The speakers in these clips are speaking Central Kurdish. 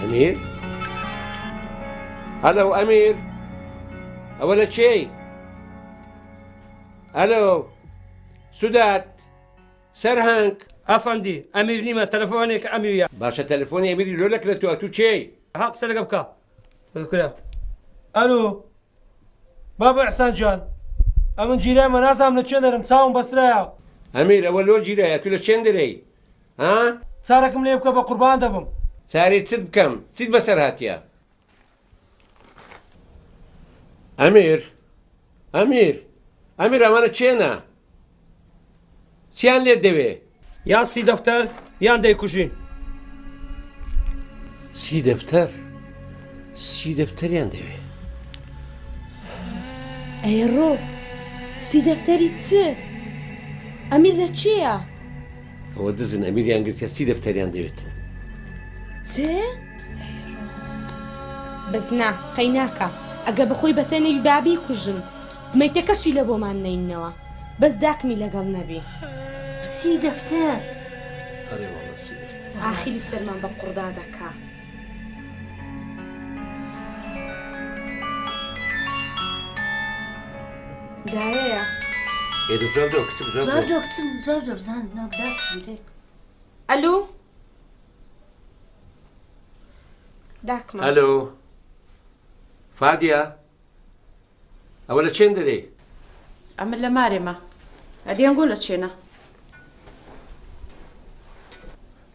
ئەمیر؟ ئەلۆ ئەمیر؟ ئەوە لە کێی؟ ئەلۆ سودات سەرهەنگ؟ ئەفەندی ئەمیر نیمە تەلەفۆنێک ئەمیریە. باشە تەلەفۆنی ئەمیری لۆ لەکرە تۆ ئەتوو کێی؟ ها قسە لەگە بکە کورە. ئەلۆ بابە ئیحسان گیان ئەمن گیرامە نازانم لە چێن دەرم چاوم بەسرایە. ئەمیر ئەوە لۆ گیرایە ئەتوو لە چێن دەرێی ها؟ چارەکم لێ بکە بە قوربان دەبم. چارەی چت بکەم چیت بەسەر هاتیە؟ ئەمیر ئەمیر ئەمیر ئەمانە کێنە؟ چیان لێت دەوێ؟ یان سی دەفتەر یان دەیکوژین. سی دەفتەر؟ سی دەفتەریان دەوێ؟ ئەی ڕۆ سی دەفتەری چ؟ ئەمیر لە کێیە؟ ئەوە دزن ئەمیریان گرتە سی دەفتەریان دەوێتن. چ؟ بەس نا قەی ناکا ئەگە بەخۆی بەتەنێ بی با بیکوژن مەیتەکەشی لە بۆمان نەیننەوە بەس داکمی لەگەڵ نەبی. سی دەفتەر. ئەرێ وەڵا سی دەفتەر. ئاخیری سەرمان بە قوڕدا دەکا. دایەیە. ئێ دە جواب دۆ کچم جواب جواب دۆ کچم جواب دۆ بزان ناو داک بیرێ. ئەلو. داکمە. ئەلۆ فادیە ئەوە لە چێن دەرێی؟ ئەمن لە مارێمە. ئەدی ئەنگۆ لە چێنە؟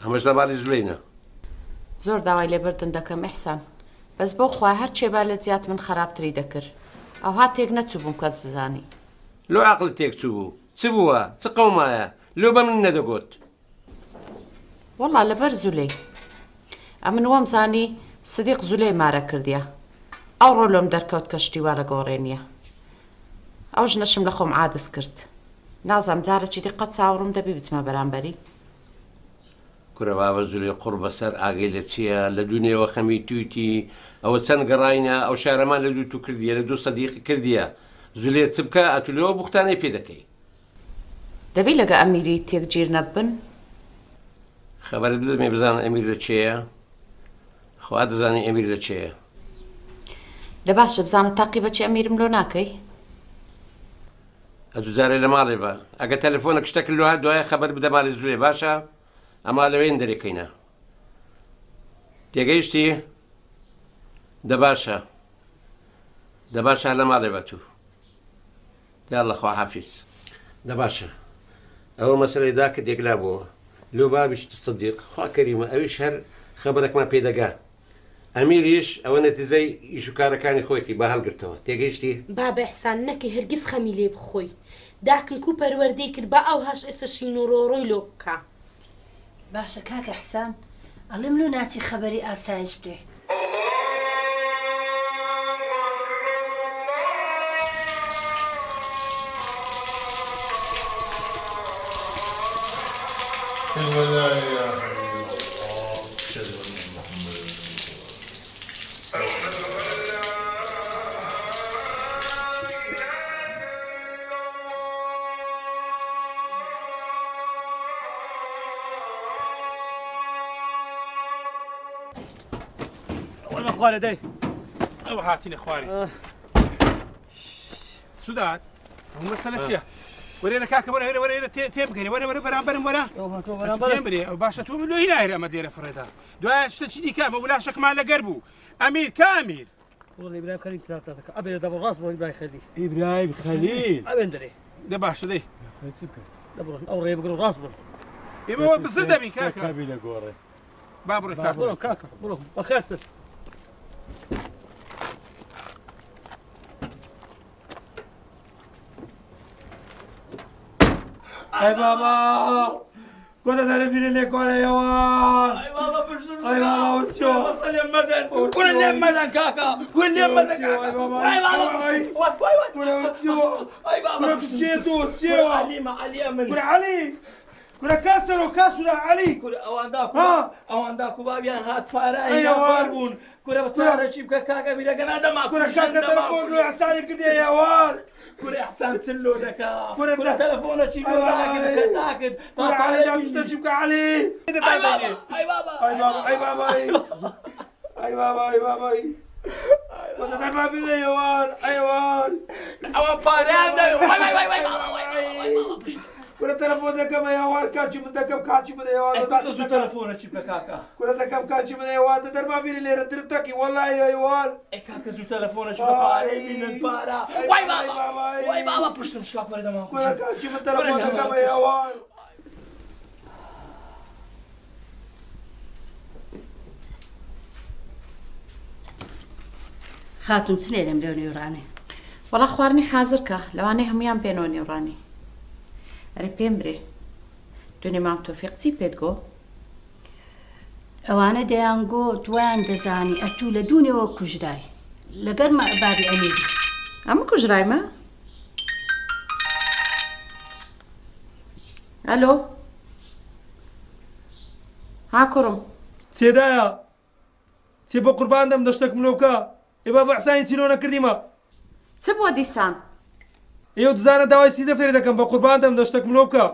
ئەمەش لە ماڵی زولەینە. زۆر داوای لێبردن دەکەم ئیحسان بەس بۆ خوا هەر چێ با لە جیات من خەراپتری دەکرد ئەوها تێک نەچووبووم کەس بزانی. لۆ عەقڵت تێک چووبوو؟ چ بووە؟ چ قەومایە؟ لۆ بە من نەدەگۆت؟ وەڵا لەبەر زولەی. ئەمن وەم زانی سدیق زولەی مارە کردیە. ئەوڕۆ لۆم دەرکەوت کە شتی وا لە گۆڕێ نیە. ئەو ژنەشم لە خۆم عادز کرد. نازانم جارەکی دی قەت چاوەڕووم دەبی بچمە بەرامبەری؟ کورە بابە زولەی قوڕ بەسەر ئاگەی لە چیە لە دوو نێوە خەمی تویتی ئەوە چەند گەڕاینە ئەو شارەمان لە دوو تو کردیە لە دوو سەدیقی کردیە زولێ چ بکا ئەتو لۆ بوختانەی پێ دەکەی. دەبی لەگە ئەمیری تێک گیر نەبن. خەبەرت بدەمێ بزانم ئەمیر لە کێیە خوا دەزانی ئەمیر لە کێیە. دە باشە بزانە تاقی بەچی ئەمیرم لۆ ناکەی. ئەتو جارێ لە ماڵێ بە ئەگە تەلەفۆنەک شتەکت لۆ هات دوایە خەبەر بدە ماڵی زولێ باشە ئەما لەوێن دەرێ کەینە تێگەیشتی دە باشە دە باشە هەر لە ماڵێ بە تو. یااللە خواحافیز. دە باشە ئەوە مەسەلەی داکت یەکلا بۆوە لۆ بابیشت سدیق خوا کەریمە ئەویش هەر خەبەرەکمان پێ دەگا ئەمیریش ئەوە نەتیجەی ئیش و کارەکانی خۆیتی با هەڵگرتەوە تێگەیشتی؟ بابە ئیحسان نەکەی هەرگیز خەمی لێ بخۆی داکم کو پەروەردەی کرد با ئەوهاش ئێستا شین و ڕۆڕۆی لۆ بکا. باشە کاک ئیحسان ئەڵێم لۆ ناچی خەبەری ئاسایش بدەی. وەرمە خوارێ دەی. ئەوە هاتینە خوارێ. سوداد ئەو مەسەلە چییە؟ وەرێرە کاکە وەرە وەرە وەرە تێ تێ بگەنێ وەرە وەرە بەرامبەرم وەرە تێم برێ ئەو باشە تۆ من لۆی نایرە ئەمە لێرە فڕێدا دوایە شتە چی دیکە ئەمە ولاشەکمان لەگەر بوو ئەمیر کا ئەمیر وەڵی ئیبراهیم خەلیل تراتاتەکە ئەبێ دەبڕ ڕاست بڕۆ ئیبراهیم خەلیل ئیبراهیم خەلیل ئەوێن دەرێ دە باشە دەی دەبڕن ئەو ڕێ بگرن ڕاست بڕۆن ئێمە وە بزر دەبین کاکە کابی لە گۆڕێ با بڕۆ کاکە بڕۆ کاکە بڕۆ بەخێر چن ئەی بابا گۆتە دەرە بیرە لێکۆڵەیەوە ئەی بابا پشتم ئەی بابا وتیۆ بەسە لێم مەدەن کورە لێم مەدەن کاکە کورە لێم مەدەن کاکە ئەی بابا وای وای وای کورە وتیۆ ئەی بابا کورە کچێ تۆ چێوە عەلیمە عەلیە من کورە عەلی کورە کاسەرۆ کاسورە عەلی کورە ئەوان داکو ها ئەوان داکو بابیان هات پارە ئەی هێنا ئەوان بوون کورە بە چارەکی بکە کاکە میرەکە نادەما کورە کوژن کاکە دەما تەلەفۆن لۆ ئیحسانی کردێ ئەوان کورە ئیحسان چ لۆ دەکا کورە کورە تەلەفۆنەکی لۆ داکت دەکە داکت با کورە عەلی پارە داکو شتەکی بکە عەلی ئەی بابا ئەی بابا ئەی بابا ئەی بابا ئەی. ئەی بابا ئەی بابای وەدە دەرمان بینە ئێوار ئەیوار ئەوە پارەیان دەوێ وای وای وای وای بابا وای بابا وای بابا پشت کورە تەلەفۆن دەکەم ئەیوار کاکی من دەکەم کاکی من ئەیوار ئەی کورە زوو تەلەفۆنە چی بکە کاکە کورە دەکەم کاکی من ئەیوار دە دەرمان بینە لێرە درم تەقی وەڵای ئەیوار ئەی کاکە زوو تەلەفۆنە چی بکە پارەی بینن پارە وای بابا وای بابا پشتم شکا کورە دەمان کورە کاکی من تەلەفۆن دەکەم ئەیوار. خاتون چ نێرم لەو نێوڕانێ؟ وەڵا خواردنی حازر کە لەوانەیە هەموویان بێنەوە نێوڕانی. ئەرێ پێم برێ دوێنێ مام تۆفیق چی پێت گۆ؟ ئەوانە دەیانگۆت وایان دەزانی ئەتوو لە دوونێوە کوژرای لەگەر بابی ئەمیری. ئەمن کوژرایمە؟ ئەلۆ ها کوڕم. چێدایە چێ بە قوربان دەم دە شتەکم لۆ بکە ئێ بابە حسانی چی لۆ نەکردیمە. چ بووە دیسان؟ ئێ ئەو دزانە داوای سی دەفتەری دەکەم بە قوربان دەم دە شتەکم لۆ بکە.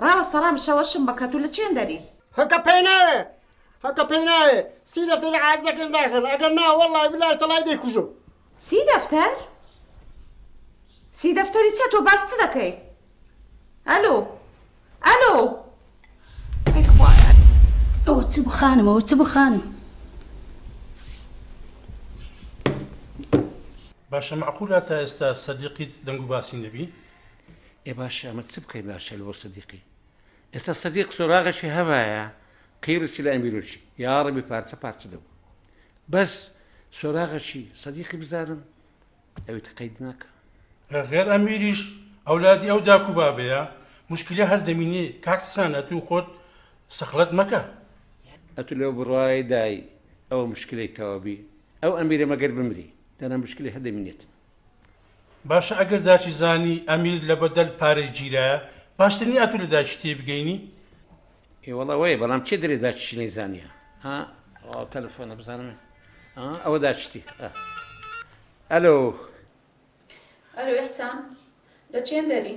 ڕاوەستە ڕامشە وەشم بکە تو لە چێندەری؟ هەکە پێی ناوێ هەکە پێی ناوێ سی دەفتەری عازەکەم داخەن ئەگەر نا وەڵڵای بلای تەڵای دەیکوژم. سی دەفتەر؟ سی دەفتەری چیە تۆ باس چ دەکەی؟ ئەلۆ ئەلۆ ئەی خوایە. ئەوە چ بوو خانم ئەوە چ بوو خانم. باشە مەعقولە تا ئێستا سەدیق هیچ دەنگ و باسی نەبی؟ ئێ باشە ئەمە چ بکەین باشە لەبۆ سەدیقی ئێستا سەدیق سۆراغەشی هەبایە قیڕسی لە ئەمیرۆچی یاڕەبی پارچە پارچە دەبوو بەس سۆراغەچی سەدیقی بزانم ئەوی تر قەید ناکا. غێر ئەمیریش ئەولادی ئەو داک و بابەیە موشکیلە هەر دەمینێ کاک حسان ئەتوو خۆت سەخلەت مەکە. ئەتو لەو بڕوایەی دای ئەوە مشکلەی تەواو بی ئەو ئەمیرە مەگەر بمری دەنا مشکلەی هەر دەمینێتن. باشە ئەگەر داکی زانی ئەمیر لە بەدەل پارەی گیرایە باشتر نیە ئەتوو لە داکی تێبگەینی؟ ئێ وەڵا وەیە بەڵام کێ دەرێ داکیشی نەیزانیە ها ئەو تەلەفۆنە بزانم ها ئەوە داکیشتی ئەلۆ. ئەلۆ ئیحسان لە چێن دەری؟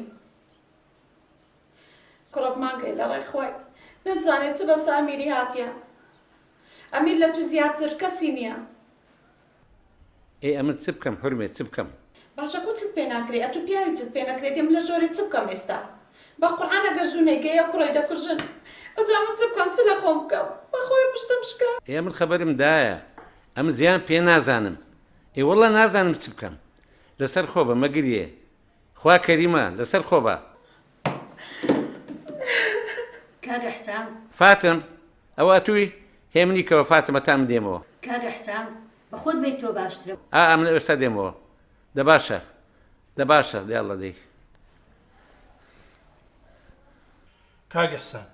کوڕە بمانگەی لە ڕێ خوای نەتزانێ چ بەسە ئەمیری هاتیە ئەمیر لە تو زیاتر کەسی نیە. ئێ ئەمن چ بکەم حورمێ چ بکەم. باشە کو چت پێ ناکرێ ئەتو پیاوی چت پێ نەکرێ دێ من لە ژۆرێ چ بکەم ئێستا بە قورعان ئەگەر زوو نەیگەی ئەو کوڕەی دەکوژن ئەوجا من چ بکەم چ لە خۆم بکەم بەخوای پشتم شکا. ئێ ئەمن خەبەرم دایە ئەمن زیان پێ نازانم ئێ وەڵا نازانم چ بکەم لەسەر خۆ بە مەگریێ خوا کەریمە لەسەر خۆ بە. کاک ئیحسان. فاتم ئەوە ئەتووی؟ هێمنی کەوە فاتمە تا من دێمەوە. کاک ئیحسان بەخۆت بێیتەوە باشترە. ئا ئەمن ئێستا دێمەوە. دە باشە دە باشە دەیاڵڵا دەی. کاک ئیحسان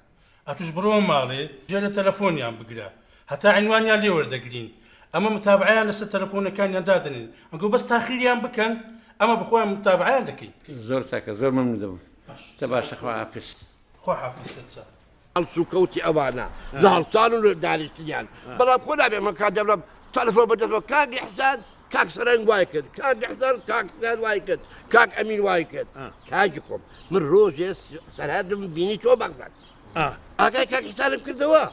ئەتوش بڕۆ ماڵێ جێ لە تەلەفۆنیان بگرە هەتا عینوانیان لێ وەردەگرین ئەمە متابعەیان لەسەر تەلەفۆنەکانیان دادەنێن ئەگۆ بەس تاخیریان بکەن ئەمە بەخۆیان متابعەیان دەکەین. زۆر چاکە زۆر مەمنون دەبم دە باشە خواحافیز. خواحافیز سەرچاو. هەڵسوکەوتی ئەوانە لە هەڵسان و دانیشتنیان بەڵام خۆ نابێ من کات دەبم تەلەفۆن بەدەستەوە کاک ئیحسان کاک سەرەنگ وای کرد کاک ئیحسان کاک سەرەنگ وای کرد کاک ئەمین وای کرد کاکی خۆم من ڕۆژێ سەرهەدم بینی چۆ بەغداد ئاگای کاک ئیحسانم کردەوە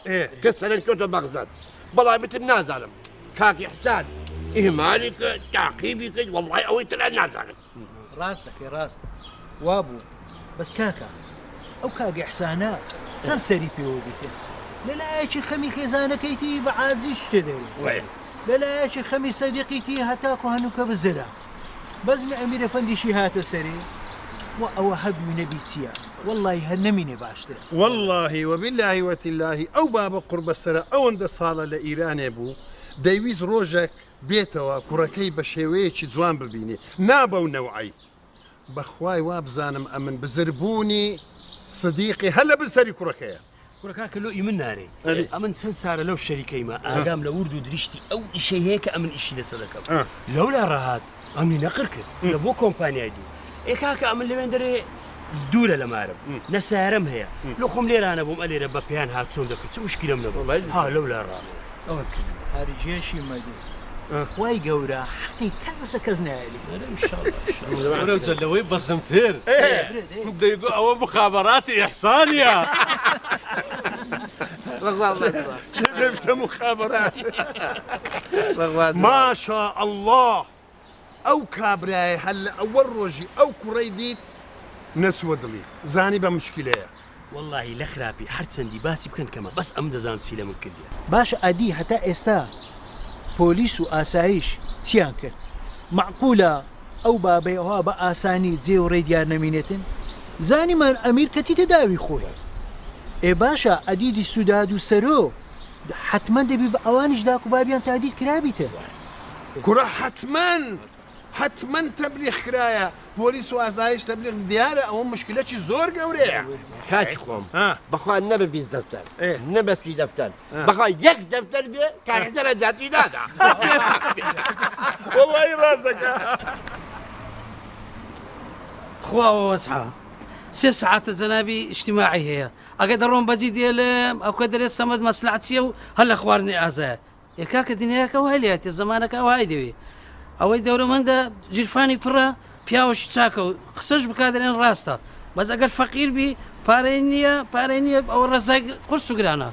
کە سەرەنگ چۆتە بەغداد بەڵام ئیتر نازانم کاک ئیحسان ئیهمالی کرد تاقیبی کرد وەڵڵای ئەوەی تر نازانم ڕاست دەکەی ڕاست وابوو بەس کاکە ئەو کاک ئیحسانە چەند سەری پێوە بیتن لە لایەکی خەمی خێزانەکەیتی بە عاجزی سوتێ دەرێ لە لایەکی خەمی سەدیقیتی هەتاکو هەنووکە بزرە بەزمی ئەمیرە فەندیشی هاتە سەرێ و ئەوە هەبی و نەبی چییە وەڵڵاهی هەر نەمینێ باشترە. وەڵڵاهی وبیلاهی وتیلاهی ئەو بابە قوڕبەسەرە ئەوەندە ساڵە لە ئیرانێ بوو دەیویست ڕۆژەک بێتەوە کوڕەکەی بە شێوەیەکی جوان ببینێ نا بەو نەوعەی. بەخوای وابزانم ئەمن بزر بوونی سدیقی هەر لە بن سەری کوڕەکەیە. کورە کاکە لۆ ئی من نارێی ئەمن چەند سارە لەو شەریکەیمە ئاگام لە ورد و درشتی ئەو ئیشەی هەیە کە ئەمن ئیشی لەسەر دەکەم لەولا ڕاهات ئەمنی نەقر کرد لە بۆ کۆمپانیای دوو ئێ کاکە ئەمن لەوێن دەرێ دوورە لە مارم نە سیارەم هەیە لۆ خۆم لێرانە بووم ئەلێرە بە پێیان هات چۆن دەکرد چ مشکیلەم نەبوو ها لەولا ڕا ئەوە کرد. هەرجێشی مەدێ خوای گەورە حەقی کەس لە کەس نایەلی. کورە جە لەوەی بەزمتر دەیگۆ ئەوە مخابەراتی ئیحسانیە. چێ بێتە مخابرات ماشا الله ئەو کابرایە هەر لە ئەوەل ڕۆژی ئەو کوڕەی دیت نەچووە دڵی زانی بە مشکیلەیە. وەڵاهی لە خراپی هەر چەندی باسی بکەن کەمە بەس ئەمن دەزانم چی لە من کردیە. باشە ئەدی هەتا ئێستا پۆلیس و ئاسایش چیان کرد؟ مەعقولە ئەو بابەی ئەوها بە ئاسانی جێ و ڕێی دیار نەمینێتن؟ زانیمان ئەمیر کەتیتە داوی خۆی. ئێ باشە ئەدیدی سوداد و سەرۆ حەتمەن دەبی بە ئەوانیش داک و بابیان تادید کرابیتن. کوڕە حەتمەن حەتمەن تەبلیغ کرایە پۆلیس و ئاسایش تەبلیغ دیارە ئەوە مشکلەکی زۆر گەورەیە. کاکی خۆم بەخوا نە بە 20 دەفتەر نە بە 30 دەفتەر بەخوا یەک دەفتەر بێ کاک حەسەن جاتی نادا. وەڵی ڕاست دەکا. تخوا ئەوە وەزعە سێ سەعاتە جەنابی ئیجتیماعی هەیە ئەگە دەڕۆم بەجی دێلم ئەوکە دەرێ سەمەد مەسلەعە چیە و هەر لە خواردنی ئازایە ئێ کاکە دنیاکە وای لێهاتیە زەمانەکە ئەوهای دەوێ ئەوەی دەورەمەندە جیرفانی پڕە پیاوەشی چاکە و قسەش بکات دەرێن ڕاستە بەس ئەگەر فەقیر بی پارەی نییە پارەی نییە ئەوە ڕەزای قورس و گرانە.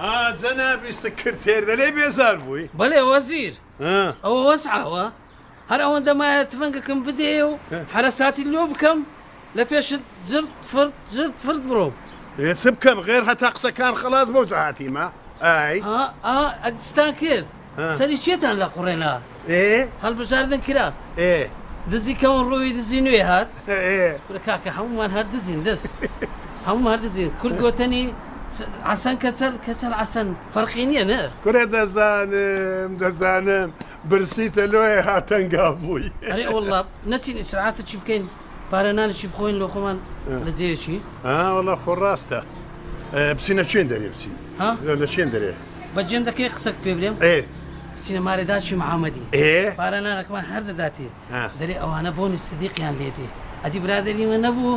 ها جەنابی سکرتێر دەلێی بێزار بووی؟ بەلێ وەزیر ئەوە وەزعە ئەوە هەر ئەوەندە مایە تفەنگەکەم بدەیە و حەرەساتی لۆ بکەم لە پێشت جرت فرت جرت فرت بڕۆم. ئێ چ بکەم غێر هەتا قسەکان خەڵاس بەو جەهاتیمە ئای. ها ئا ئەدی چتان کرد سەری کێتان لە قوڕێ نا؟ ئێ. هەڵبژاردن کرا. ئێ. دزی کەون ڕووی دزی نوێ هات. ئێ. کورە کاکە هەموومان هەر دزین دز هەموومان هەر دزین کورد گۆتەنی عەسەن کەچەل کەچەل عەسەن فەرقی نییە نە؟ کورە دەزانم دەزانم برسیتە لۆیە ها تەنگاو بووی. ئەرێ وەڵا نەچین ئیسراحەتەکی بکەین پارە نانێکی بخۆین لۆ خۆمان لە جێیەکی. ها وەڵا خۆ ڕاستە بچینە کوێن دەرێ بچین ها لە کوێن دەرێ. بەجێم دەکەی قسەکت پێ برێم؟ ئێ. بچینە مارێ داچی محەمەدی. ئێ. پارە نانەکمان هەر دەداتێ. دەرێ ئەوانە بۆنی سدیقیان لێ دێ. ئەدی برادەری مە نەبوو؟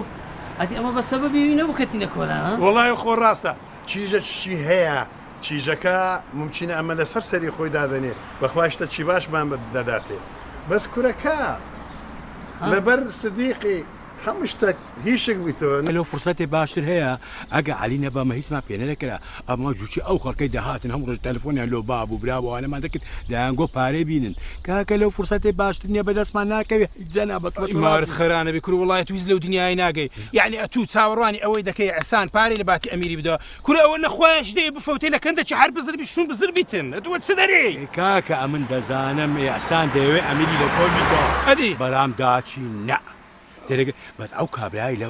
ئەدی ئەمە بە سەبەبی وی نەبوو کەتینە کۆلان ها؟ وەڵای خۆ ڕاستە چیژە چی هەیە چیژەکە مومکینە ئەمە لەسەر سەری خۆی دادەنێ بەخوا شتەکی باشمان دەداتێ بەس کورەکە لەبەر سدیقی هەموو شتەک هیشک بیتەوە. لەو فرسەتێ باشتر هەیە ئەگە عەلی نەبا مە هیچمان پێ نەدەکرا ئەمە جوچی ئەو خەڵکەی دەهاتن هەموو ڕۆژ تەلەفۆنیان لۆ باب و برا و ئەوانەمان دەکرد دەیانگۆ پارەی بینن کاکە لەو فرسەتێ باشتر نیە بەدەستمان ناکەوێ هیچ جەنابت بەس مارت خەرانەبی کورە وەڵای ئەتوو هیچ لەو دنیایە ناگەی یەعنی ئەتوو چاوەڕوانی ئەوەی دەکەی عسان پارەی لە باتی ئەمیری بدەوە کورە ئەوە لە خوایەش دێ بفەوتێ لە کەندەکی هەر بزر بی شوون بزر بیتن ئەتوو چ دەرێی. کاکە ئەمن دەزانم ئیحسان دەیەوێ ئەمیری لە کۆن بیتەوە ئەدی. بەلام داچی نا تێدەگەی بەس ئەو کابرای لە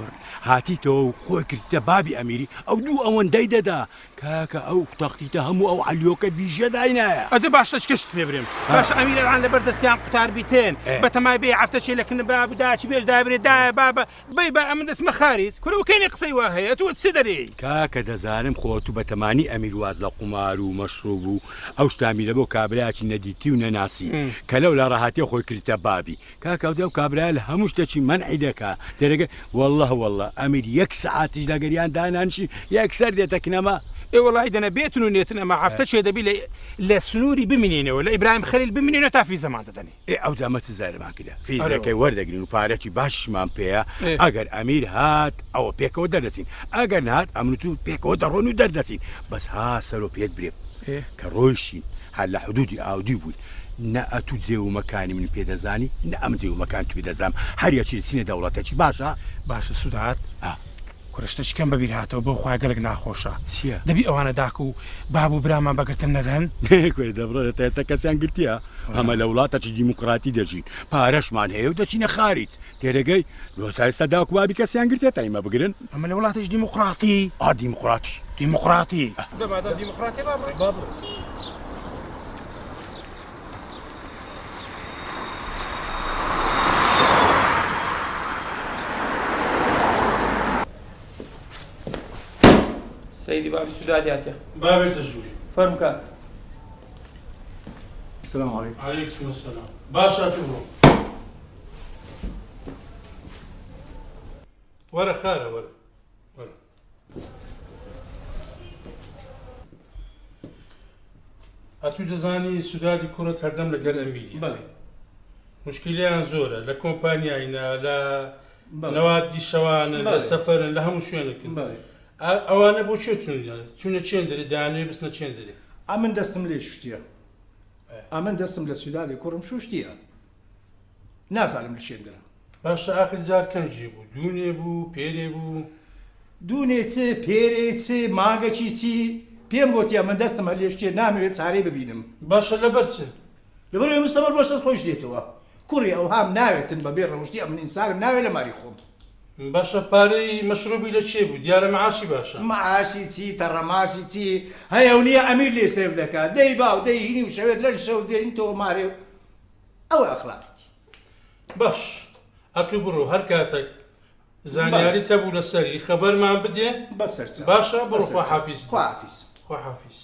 هاتیتەوە و خۆی کردیتە بابی ئەمیری ئەو دوو ئەوەندەی دەدا کاکە ئەو تەختیتە هەموو ئەو عەلیۆکە بیژە داینایە. ئەجە باشە چ کەشت پێ برێم باشە ئەمیر ئەلان لەبەر دەستیان قوتار بیتن بەتەمای بێ عەفتە چێ لە کن باب داچی بێژ دابرێ دایە بابە بەی با ئەمن دەچمە خاریج کورە وکەینێ قسەی وا هەیە ئەتوو چ دەرێی. کاکە دەزانم خۆ تو بەتەمانی ئەمیر واز لە قومار و مەشروب و ئەو شتامی لەبۆ کابرایەکی نەدیتی و نەناسی کە لەولا ڕەهاتیە خۆی کردیتە بابی کاکە ئەو کابرایە لە هەموو شتەکی مەنعی دەکا تێدەگەی واللە واللە ئەمیر یەک سەعاتیش لەگەریان دانانشی یەکسەر دێتە کنەما. ئێ وەڵاهی دەنە بێتن و نێتن ئەمە هەفتە چێ دەبی لە لە سنووری بمینینەوە لە ئیبراهیم خەلیل بمینینەوە تا فیزەمان دەدەنێ. ئێ ئەوجا ئەمە چ زارمان کردە فیزەکەی وەردەگرین و پارەکی باشیشمان پێیە ئەگەر ئەمیر هات ئەوە پێکەوە دەردەچین ئەگەر نەهات ئەمن و تو پێکەوە دەڕۆین و دەردەچین بەس ها سەرۆ پێت برێم کە ڕۆیشتین هەر لە حدودی ئاودی بووین نە ئەتوو جێ و مەکانی من پێ دەزانی نە ئەمن جێ و مەکانی تو پێ دەزانم هەر یەکی دەچینە دەوڵەتەکی باشە؟ باشە سوداد کورە شتەکی کەم بەبیر هاتەوە بەو خوایە گەلەک ناخۆشە چیە؟ دەبی ئەوانە داک و باب و برامان بە گرتن نەدەن؟ کورە دەبڕۆ تا ئێستا کەسیان گرتیە؟ ئەمە لە وڵاتەکی دیموکراتی دەژین پارەشمان هەیە و دەچینە خاریج تێدەگەی؟ لۆ تا ئێستا داک و بابی کەسیان گرتیە تا ئیمە بگرن؟ ئەمە لە وڵاتەکی دیموکراتی ئا دیموکراتی دیموکراتی دە مادام دیموکراتیە با بڕۆین. با بڕۆین. سەیدی بابی سودادی هاتیە. با بێتە ژووری. فەرموو کاک. سلام علیکم. علیکم السلام. باشە ئەتوو بڕۆ. وەرە خارە وەرە وەرە. ئەتوو دەزانی سودادی کوڕت هەردەم لەگەر ئەمیریە. بەڵێ. موشکیلەیان زۆرە لە کۆمپانیاینە لە نەوادی شەوانن لە سەفەرن لە هەموو شوێنێکن. ئەوانە بۆ کوێ چوون؟ چوونە چێندەرێ دەیانەوێ بچنە چێندەرێ؟ ئەمن دەستم لێ شوشتیە. ئەمن دەستم لە سودادی کوڕم شوشتیە. نازانم لە چێندەرە. باشە ئاخر جار کەنجێ بوو؟ دوونێ بوو؟ پێرێ بوو؟ دوونێ چ، پێرێ چ، مانگەکی چی؟ پێم گۆتیە من دەستم هەر لێ شتیە نامەوێ چارەی ببینم. باشە لەبەر چ؟ لەبەرئەوەی مستەمەر بۆ سەر خۆیش دێتەوە. کوڕی ئەوهام ناوێتن بە بێ ڕەوشتی ئەمن ئینسانم ناوێ لە ماری خۆم. باشە پارەی مەشروبی لە کێ بوو؟ دیارە معاشی باشە. معاشی چی تەڕەماشی چی هەیە و نییە ئەمیر لێ سەرف دەکا دەی با و دەی هینی و شەوێ درەنگ شەو دێنیتەوە مارێ و ئەوە ئەخلاقیتی. باش ئەتوو بڕۆ هەر کاتەک زانیاریت هەبوو لەسەری خەبەرمان بدێ بەسەرچاو باشە بڕۆ خواحافیز خواحافیز. خواحافیز.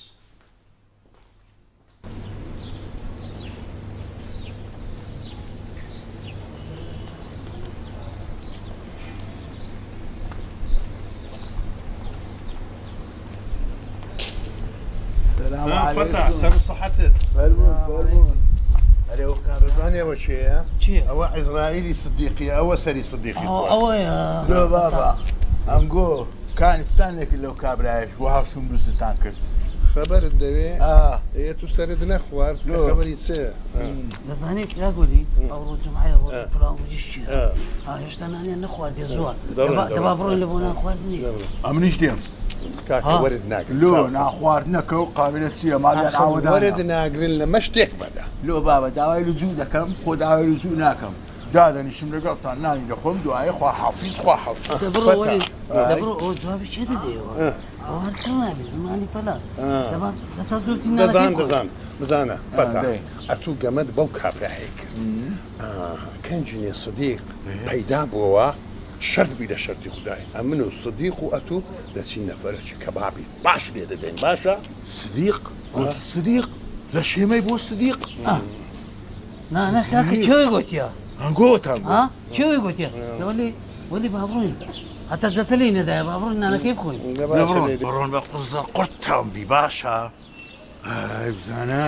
سلام فەتا سەر و سەحەتت فەرموون فەرموون دەزانی ئەوە کێیە؟ ئەوە عیزرائیلی سدیقیە ئەوە سەری سدیقی خوارد. ئەوەیە لۆ بابا ئەنگۆ کانستان لێکرد لەو کابرایەش وەها شوم دوستتان کرد خەبەرت دەوێ ئێ تو سەرت نەخوارد کە خەبەری چ دەزانی کاگۆلی ئەوڕۆ جمعەیە ڕۆژی پلاو مریش چییە ها هێشتا نانیان نەخواردێ زووە دەبا بڕۆین لە بۆ نان خواردنی ئەمنیش دێم کاکە وەرت ناگرن لۆ ناخواردنەکە و قابلە چییە ماڵیان ئاوەدانە وەرت ناگرن لەمە شتێک بەدە لۆ بابە داوای لجوو دەکەم خۆ داوای لجوو ناکەم دادەنیشم لەگەڵتان نانی دەخۆم دوایە خواحافیز خواحافیز دەبڕۆ وەری دەبڕۆ ئەو جوابی کێ دەدەیەوە ئەوە هەر کەڵ نابێ زمانی پەلە دەبا هەتا زۆر چی نانەکەی دەزان بخۆین. دەزان بزانە فەتا ئەتوو گەمەت بەو کابرایە کرد کەنجینێ سدیق پەیدا بۆوە شەرت بی لە شەرتی خودای ئەمن و سدیق و ئەتوو دەچین نەفەرەکی کەبابی باش لێ دەدەین باشە سدیق گۆتی سدیق لە شێمەی بۆ سدیق نا نا کاکە چێوی گۆتیە ئەنگۆتان ها چێوی گۆتیە وەلی وەلی با بڕۆین هەتا زەتە لێی نەدایە با بڕۆین نانەکەی بخۆین بڕۆن بە قوزە قورتان بی باشە ئای بزانە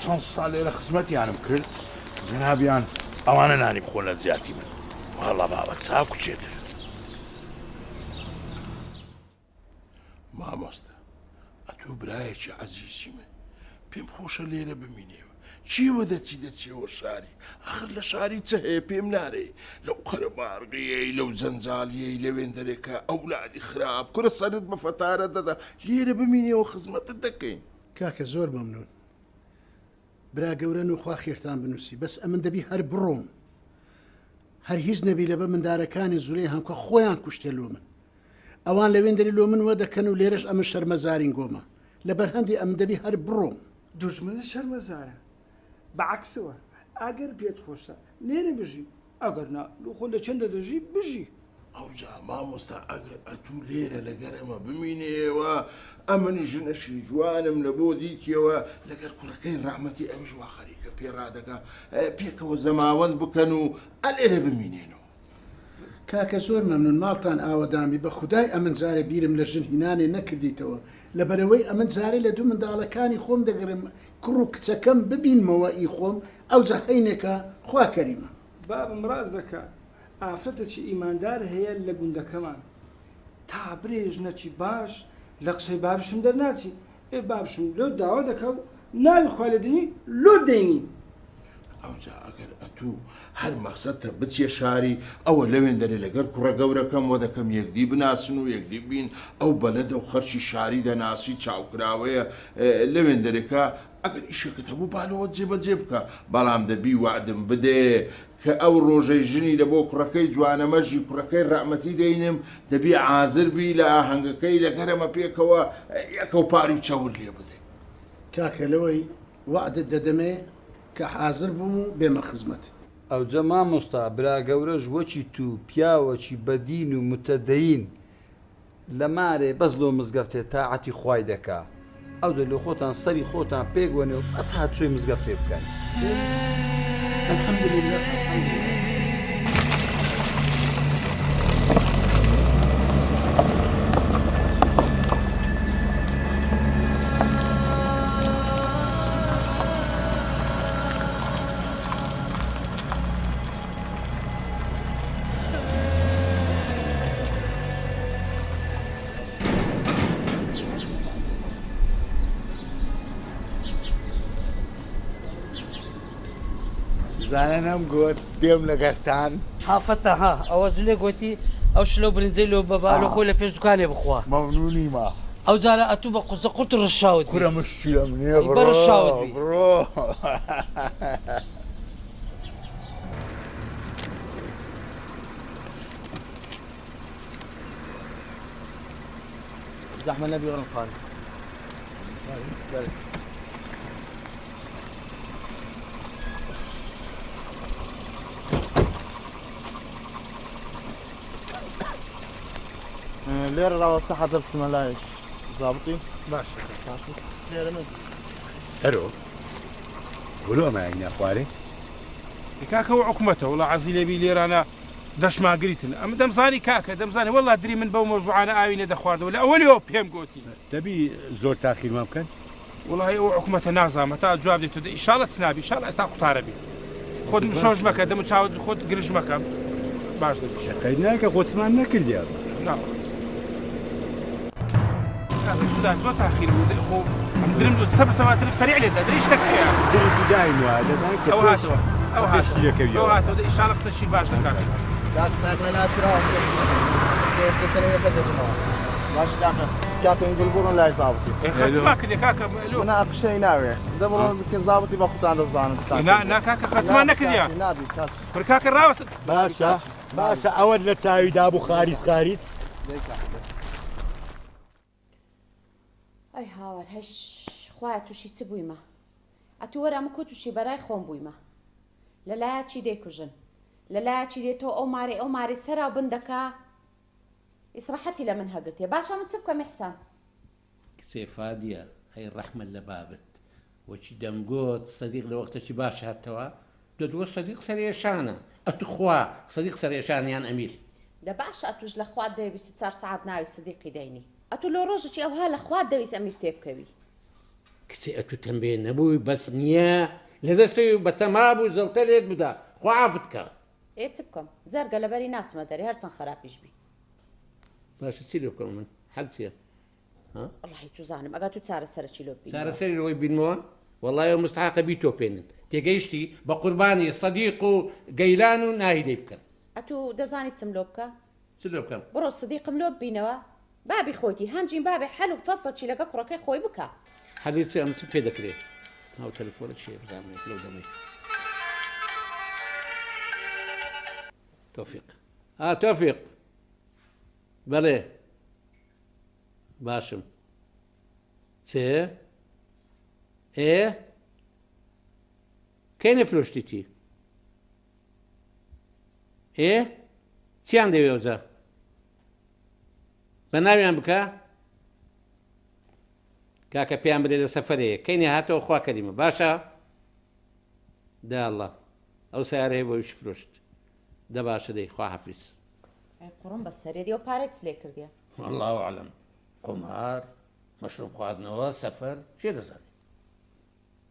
چەند ساڵ لێرە خزمەتیانم کرد جەنابیان ئەوانە نانی بخۆن لە جیاتی من وەڵا بابە چاک و چێتر مامۆستا ئەتۆ برایەکی عەزیزی من پێم خۆشە لێرە بمینێوە چیوە دەچی دەچیەوە شاری ئاخر لە شاری چ هەیە پێم نارێ لەو قەرەباڵغیەی لەو جەنجاڵیەی لەوێندەرێکە ئەولادی خراپ کورە سەرت بە فەتارە دەدا لێرە بمینێەوە خزمەتت دەکەین. کاکە زۆر مەمنون برا گەورەن و خوا خێرتان بنوسی بەس ئەمن دەبی هەر بڕۆم هەر هیچ نەبی لەبە مندارەکانی زولەی هەمکە خۆیان کوشتێ لۆ من ئەوان لەوێندەری لۆ من وەدەکەن و لێرەش ئەمن شەرمەزارین گۆمە لەبەر هەندی ئەمن دەبی هەر بڕۆم. دوژمنت شەرمەزارە بە عەکسەوە ئەگەر پێت خۆشە لێرە بژی ئەگەر نا خۆ لە چەندە دەژی بژی. ئەوجا مامۆستا ئەگەر ئەتوو لێرە لەگەر ئەمە بمینێیەوە ئەمن ژنەشی جوانم لە بۆ دیتیەوە لەگەر کوڕەکەی ڕەحمەتی ئەویش وا خەریکە پێ ڕادەکا پێکەوە زەماوەند بکەن و ئەلێرە بمینێنەوە. کاکە زۆر مەمنون ماڵتان ئاوەدان بی بە خودای ئەمن جارێ بیرم لە ژن هینانێ نەکردیتەوە لەبەرئەوەی ئەمن جارێ لە دوو منداڵەکانی خۆم دەگەرێم کوڕ و کچەکەم ببینمەوە ئی خۆم ئەوجا هەینێکە خوا کەریمە. بابم ڕاست دەکا ئافرەتەکی ئیماندار هەیە لە گوندەکەمان تا برێ ژنەکی باش لە قسەی بابشم دەرناچی ئێ بابشم لۆت داوا دەکا و ناوی خوای لێ دێنی لۆت دەینی. ئەوجا ئەگەر ئەتوو هەر مەخسەدتە بچیە شاری ئەوە لەوێندەرێ لەگەر کوڕە گەورەکەم وەدەکەم یەکدی بناسن و یەکدی بین ئەو بەلەدە و خەرکی شاری دەناسی چاوکراوەیە لەوێندەرێکە ئەگەر ئیشێکت هەبوو با لەوە جێبەجێ بکە بەڵام دەبی وەعدم بدێ کە ئەو ڕۆژەی ژنی لە بۆ کوڕەکەی جوانەمەرگی کوڕەکەی ڕەعمەتی دەینم دەبی عازر بی لە ئاهەنگەکەی لەگەرەمە پێکەوە یەکەو پاری و چەور لێ بدەین. کاکە لەوەی وەعدت دەدەمێ کە حازر بووم و بێمە خزمەتت. ئەوجە مامۆستا براگەورەش وەکی تو پیاوەکی بەدین و متدەین لە مارێ بەس لۆ مزگەفتێ تاعەتی خوای دەکا ئەوجە لۆ خۆتان سەری خۆتان پێک وەنێ و بەس هاتچۆی مزگەفتێ بکەن. الحمدللە الحمدللە. بزانە نەمگۆت دێم لەگەرتان. ها فەتاح ها ئەوە زولێ گۆتی ئەو شلە و برنجەی لۆ بە با لۆ خۆی لە پێش دوکانێ بخوا. مەمنونیمە. ئەو جارە ئەتوو بە قوزە قورت ڕشاوت بی. کورە مشکیلەم نیە ئەی بڕۆ بەڕشاوت بی. بڕۆ. زەحمە نەبی وەرم خوارێ. بەرێ. لێرە ڕاوەستە حەتە بچمە لای زابطی باشە باشە لێرە من سەرۆ بلۆ ئەمە خوارێ کاکە و حکومەتە وڵا عەزی لێبی لێرانە دەشماگریتن ئەم دەمزانی کاکە دەمزانی وەڵا دری من بەو مەوزوعانە ئاوی نەدەخواردەوە لە ئەوەلیەوە پێم گۆتی دەبی زۆر تاخیرمان بکەن؟ وەڵاهی ئەو حکومەتە نازانم هەتا جواب دێتۆ دە ئیشاڵە چ نابی ئیشاڵە ئێستا قوتارە بی خۆت مشۆش مەکە دەم و چاوت خۆت گرژ مەکە باش دەبی قەید ناکە خۆچمان نەکردیا نا سودا زۆر تاخیر بوو خۆ ئەم درم سەبر سەوا درم سەریع لێدا دری شتەک هەیە دری دایم وایە دەزانین کە ئەو هاتەوە ئەو هاتەوە ئەو هاتەوە دە ئیشاڵە قسە شیر باش دەکات کاک ساکنە لاچراوە ئێستا سەرەوەکە دەدنەوە باش کاکە کاکە ئینگل بڕۆن لای زابطی خەچما کردێ کاکە نا قشەی ناوێ دە بڕۆن بکە زابطی بە خۆتان دەزانن نا نا کاکە خەچما نەکردیا نابی کاک پر کاکە ڕاوەست باشە باشە ئەوەت لە چاوی دابوو خاریج خاریج ئەی هاوار هەش خوایە تووشی چ بوویمە ئەتوو وەرە ئەمە کو تووشی بەرای خۆم بوویمە لە لایە چی دەیکوژن لە لایە چی دێتەوە ئەو مارەی ئەو مارەی سەراو بن دەکا ئیسڕاحەتی لە من هەگرتیە باشە من چ بکەم ئیحسان؟ کچێ فادیە هەی ڕەحمەت لە بابت وەکی دەمگۆت سەدیق لە وەختەکی باش هاتەوە دەدوە سەدیق سەرێشانە ئەتوخوا سەدیق سەرێشانە یان ئەمیر. دە باشە ئەتوش لە خوات دەوێ 24 سەعات ناوی سدیقی دەینی ئەتو لۆ ڕۆژەکی ئەوها لە خوات دەویست ئەمیر تێبکەوی. کچێ ئەتو تەمبێ نەبووی بەس نیە لە دەستەوی بەتەما بوو جەڵتە لێت بدا خوا عافت کا. ئێ چ بکەم جەرگە لەبەری ناچمە دەرێ هەرچەند خەراپیش بی. باشە چی لێ بکەم من حەل چیە ها؟ وەڵاهی چوزانم ئەگا تو چارەسەرەکی لۆ ببینەوە. چارەسەری لۆی بینمەوە وەڵای ئەو مستحاقە بیتۆپێنن تێگەیشتی بەقوربانی سەدیق و گەیلان و ناهیدەی بکەن. ئەتو دەزانی چم لۆ بکە؟ چ لۆ بکەم؟ بڕۆ سدیقم لۆ ببینەوە بابی خۆیتی هەنجین بابێ حەل و فەسڵەکی لەگە کوڕەکەی خۆی بکا. حەلی چ ئەم چ پێ دەکرێ؟ ئەو تەلەفۆنە چیە بزانم لەو دەمەی. تۆفیق ئا تۆفیق بەڵێ باشم چ ئێ کەی نەفرۆشتیتی؟ ئێ چیان دەوێ ئەوجا بە ناویان بکە کاکە پێیان بدێ لە سەفەرەیە کەینێ هاتەوە خوا کەریمە باشە داڵە ئەو سیارەیە بۆ ویش فرۆشت دە باشە دەی خوا حەفیز ئەی قوڕم بە سەرێ دی ئەو پارەی چ لێ کردیە؟ واللە اعلم قومار مەشروب خواردنەوە سەفەر کێ دەزانێ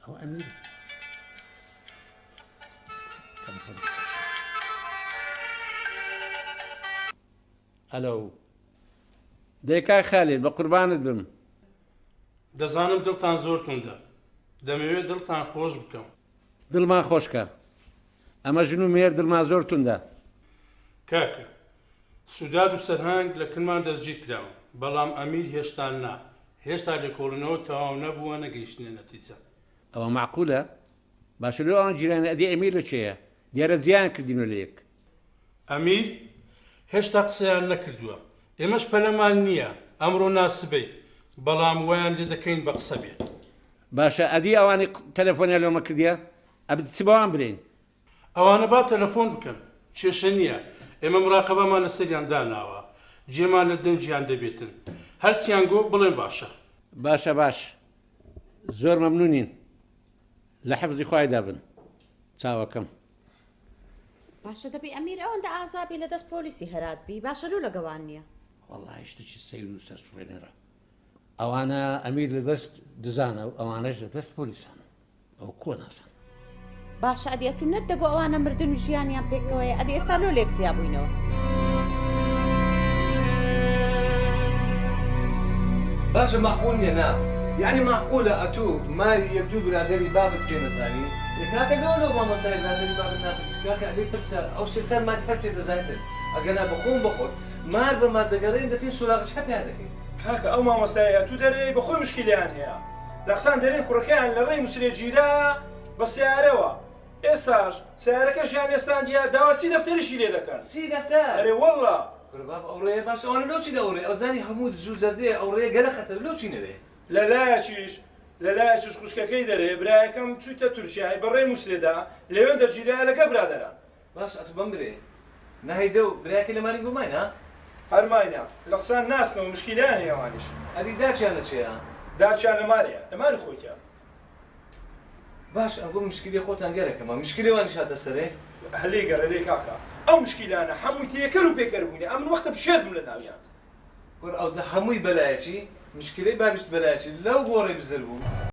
ئەوە ئەمیرە ئەلۆ دەی کاک خالید بە قوربانت بم. دەزانم دڵتان زۆر توندە دەمەوێت دڵتان خۆش بکەم. دڵمان خۆش کە. ئەمە ژن و مێرد دڵمان زۆر توندە. کاکە سوداد و سەرهەنگ لە کرمان دەستگیر کراون بەڵام ئەمیر هێشتا نا هێشتا لێکۆڵینەوە تەواو نەبووە نەگەیشتنە نەتیجە. ئەوە مەعقولە؟ باشە لۆ ئەوان جیرانە ئەدی ئەمیر لە کێیە؟ دیارە جیایان کردینۆ لە یەک. ئەمیر، هێشتا قسەیان نەکردووە ئێمەش پەلەمان نییە ئەمڕۆ نا سبەی بەڵام وایان لێ دەکەین بە قسە بێن. باشە ئەدی ئەوانی تەلەفۆنیان لۆمە کردیە ئەبت چ بەوان برێین؟ ئەوانە با تەلەفۆن بکەن کێشە نییە ئێمە مراقەبەمان لەسەریان داناوە جێمان لە دەنگیان دەبێتن هەرچیان گۆ بڵێن باشە. باشە باش زۆر مەمنونین لە حفزی خوایدا بن چاوەکەم. باشە دەبی ئەمیر ئەوەندە ئازا بی لە دەست پۆلیسی هەرات بی باشە لۆ لەگەوان نییە. وەڵاهی شتێکی سەیر و سەرسوڕێنەرە ئەوانە ئەمیر لە دەست دزانە و ئەوانەش لە دەست پۆلیسانن. ئەوە کۆ نازانم. باشە ئەدی ئەتوو نەت دەگۆ ئەوانە مردن و ژیانیان پێکەوەیە ئەدی ئێستا لۆ لێک جیا بووینەوە. باشە مەعقول نیە نا یەعنی مەعقولە ئەتوو ماری یەک دوو برادەری بابت پێ نەزانی؟ ئێ کاکە لۆ لۆ مامۆستای برادەری بابت ناپرسی کاکە لێی پرسە ئەو سێ چار ماری هەر پێ دەزانیتن ئەگەنا بە خۆم بە خۆت مار بە مار دەگەڕێین دەچین سۆراغی چ پیا دەکەین. کاکە ئەو مامۆستایە ئەتوو دەرێی بە خۆی مشکیلەیان هەیە لە قسان دەرێن کوڕەکەیان لە ڕێی موسرێ گیرا بە سەیارەوە ئێستاش سەیارەکەشیان ئێستاندیە داوای سی دەفتەریشی لێ دەکەن. سی دەفتەر؟ ئەرێ وەڵا. کورە بابە ئەو ڕێیە باشە ئەوانە لۆ چینە ئەو ڕێیە ئەوزانی هەموو دز و جەردەیە ئەو ڕێیە گەلە خەتەرە لۆ چینە وێ. لە لایەکیش لە لایەکیش خوشکەکەی دەرێ برایەکەم چویتە تورکیای بە ڕێی موسرێدا لەوێن دەرگیرایە لەگەر برادەران. باش ئەتو بەم برێ نەهەی دەو برایەکەی لە مارین بۆ ماینە؟ هەر ماینە لە قسان ناسنەوە مشکیلەیان هەیە ئەوانیش. ئەدی داچیان لە چێیە؟ داچیان لە مارێیە لە ماری خۆیتە. باش ئەگۆ مشکیلەی خۆتان گەرەکەمە مشکیلەی وانیش هاتە سەرێ؟ لێی گەڕێ لێی کاکە ئەو مشکیلانە هەمووی تێکەر و پێکەر بووینە ئەمن وەختە شێت بووم لە ناویان. کورە ئەوجا هەمووی بەلایەکی مشکیلەی بابیشت بەلایەکی لەو گۆڕەی بزر بوو.